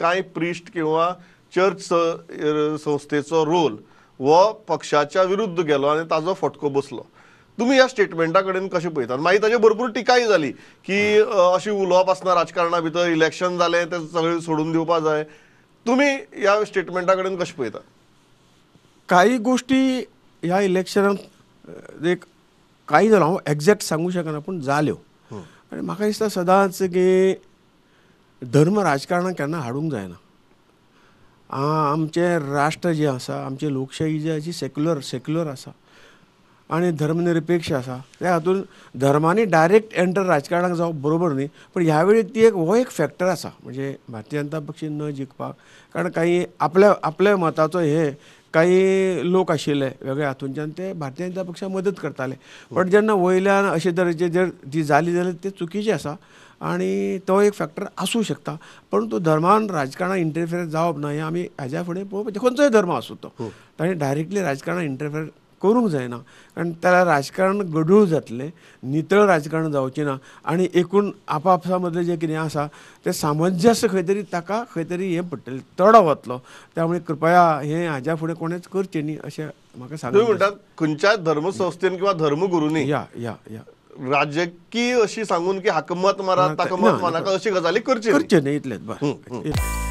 कांय प्रिस्ट किंवा चर्च संस्थेचो रोल हो पक्षाच्या विरुद्ध गेलो आनी ताजो फटको बसलो. तुमी ह्या स्टेटमेंटा कडेन कशें पळयतात? मागीर ताजेर भरपूर टिकाय जाली की अशी उलोवप आसना राजकारणा भितर, इलेक्शन जालें तें सगळें सोडून दिवपा जाय. तुमी ह्या स्टेटमेंटा कडेन कशें पळयतात? काही गोष्टी ह्या इलेक्शनाक एक काही जालो हांव एग्जॅक्ट सांगू शकना पूण जाल्यो. आनी म्हाका दिसता सदांच की धर्म राजकारणाक केन्ना हाडूंक जायना. आमचें राष्ट्र जें आसा, आमची लोकशाही जी आसा सेक्युलर सेक्युलर आसा आनी धर्मनिरपेक्ष आसा. त्या हातून धर्मांनी डायरेक्ट एंटर राजकारणाक जावप बरोबर न्ही, पूण ह्या वेळी ती एक हो एक फॅक्टर आसा म्हणजे भारतीय जनता पक्ष न जिखपाक, कारण काही आपल्या आपल्या मताचो हे काही लोक आशिल्ले वेगळे हातूंच्यान ते भारतीय जनता पक्षाक मदत करताले. बट जेन्ना वयल्यान अशे तरेचे जर ती जाली जाल्यार ते चुकीचें आसा आनी तो एक फॅक्टर आसूं शकता. परंतु धर्मान राजकारणात इंटरफेर जावप ना हें आमी हाज्या फुडें पळोवपाचें. खंयचोय धर्म आसूं तो ताणें डायरेक्टली राजकारणात इंटरफेर करूंक जायना, कारण त्याला राजकारण गढूळ जातलें, नितळ राजकारण जावचें ना आनी एकूण आपापसा मदलें जें कितें आसा तें सामंजस्य खंय तरी ताका खंय तरी हें पडटलें, तडो वतलो. त्यामुळे कृपया हें हाज्या फुडें कोणेच करचें न्ही अशें म्हाका सांग. तुमी म्हणटात खंयच्याय धर्मसंस्थेन किंवा धर्मगुरूंनी या या या राजकीय अशी सांगून की हाका मत मारात ताका मत मारनाका अशी गजाली करची करचें न्ही, इतलेंच बरें.